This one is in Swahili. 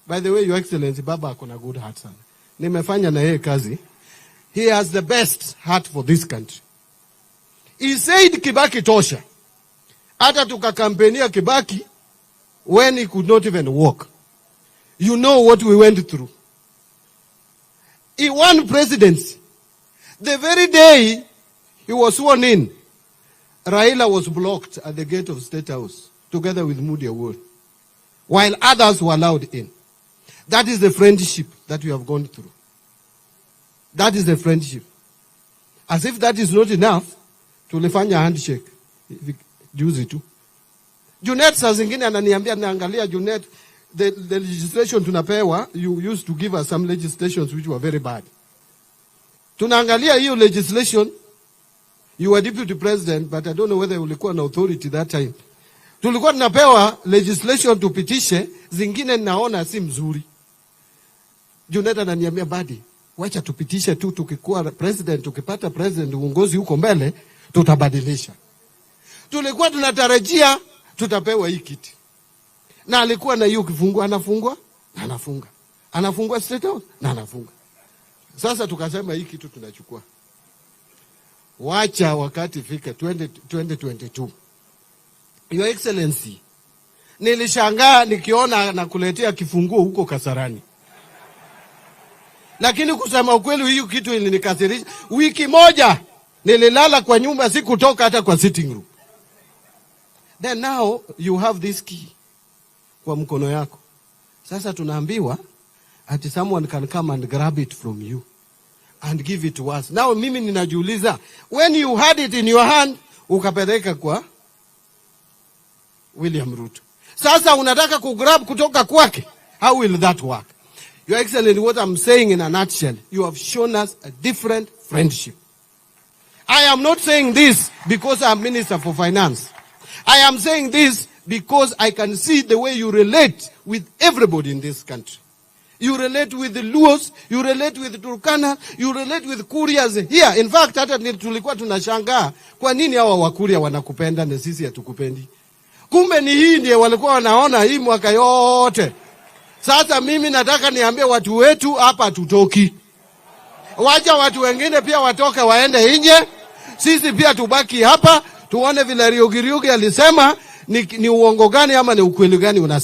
By the way, Your Excellency, Baba ako na good heart sana. Nimefanya na yeye kazi. He has the best heart for this country. He said Kibaki tosha. Hata tukakampenia Kibaki when he could not even walk. You know what we went through. He won presidency. The very day he was sworn in, Raila was blocked at the gate of State House together with Moody Awuor, while others were allowed in. That is the friendship that we have gone through. That is the friendship. As if that is not enough, tulifanya handshake juzi tu. Junet saa zingine ananiambia, naangalia Junet, the legislation tunapewa, you used to give us some legislations which were very bad. Tunaangalia hiyo legislation, you were deputy president, but I don't know whether ulikuwa na authority that time. Tulikuwa tunapewa legislation tupitishe, zingine naona si mzuri. Junet ananiambia, "Mbadi, wacha tupitishe tu, tukikuwa president, tukipata president uongozi huko mbele, tutabadilisha." Tulikuwa tunatarajia tutapewa hii kiti, na alikuwa na hiyo kifunguo, anafungua na anafunga, anafungua State House na anafunga. Sasa tukasema hii kitu tunachukua, wacha wakati fika 20, 2022. Your Excellency, nilishangaa nikiona nakuletea kifunguo huko Kasarani, lakini kusema ukweli, hiyo kitu ilinikasirisha. Wiki moja nililala kwa nyumba, sikutoka hata kwa sitting room. Then now you have this key kwa mkono yako. Sasa tunaambiwa ati someone can come and grab it from you and give it to us. Now mimi ninajiuliza, when you had it in your hand ukapeleka kwa William Ruto, sasa unataka kugrab kutoka kwake? How will that work? Your Excellency, what I'm saying in a nutshell, you have shown us a different friendship. I am not saying this because I'm Minister for Finance. I am saying this because I can see the way you relate with everybody in this country. You relate with the Luos, you relate with Turkana, you relate with Kurias here. In fact, hata tulikuwa tunashangaa kwa nini hawa Wakuria wanakupenda na sisi hatukupendi. Kumbe ni hii ndiye walikuwa wanaona hii mwaka yote. Sasa mimi nataka niambie watu wetu hapa hatutoki. Wacha watu wengine pia watoke waende nje, sisi pia tubaki hapa tuone vile Riugi Riugi alisema ni uongo gani ama ni ukweli gani unasema.